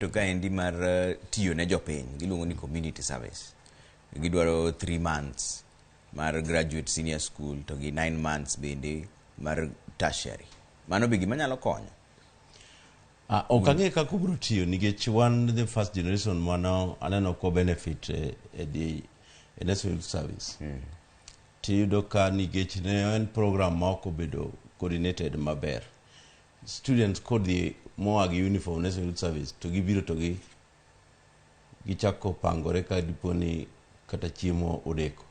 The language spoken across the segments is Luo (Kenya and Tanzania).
To kaendi mar tiyo ne jopiny giluongo ni community service. Gidwaro 3 months mar graduate senior school to gi 9 months bende mar tertiary. Mano be gima nyalo konyo. Ah, ok ang'e kaka obiro tiyo nikech wan the first generation mano aneno ko benefit e the e National Youth Service. Tiyudo ka nikech ne en program ma ok obedo coordinated maber, students kodhi moa gi uniform National Youth Service to gibiro to gi gichako pangore ka dipo ni kata chiemo odeko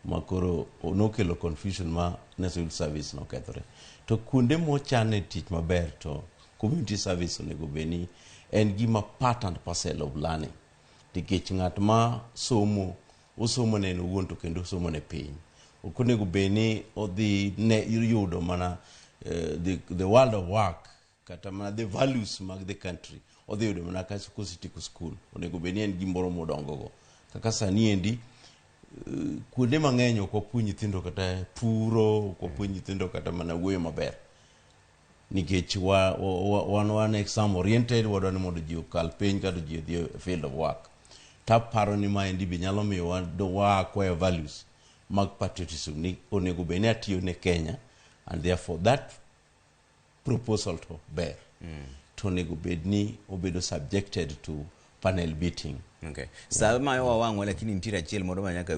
ma koro nokelo confusion ma National Youth Service nokethore. To kuonde mochane tich maber to community service onego bed ni en gima part and parcel of learning, nikech ng'at ma somo, osomo ne en owuon to kendo osomo ne piny. Ok onego bed ni odhi ne yudo mana the world of work kata mana the values mag the country odhi yudo mana ka kosetieko school. Onego bed ni en gimoro modongogo. Kaka sani endi, kuonde mang'eny ok wapuonj nyithindo kata puro, ok wapuonj nyithindo kata mana wuoyo maber, nikech wan exam oriented. Wadwa ni mondo ji okal penj kata ji odhi e field of work. Taparo ni maendi be nyalo miyo wa acquire values mag patriotism, ni onego bed ni atiyo ne Kenya, and therefore that proposal to ber to onego bed ni obedo subjected to panel beating. Okay. Sa ma wawang'wa, lakini nitiere achiel moro ma nyaka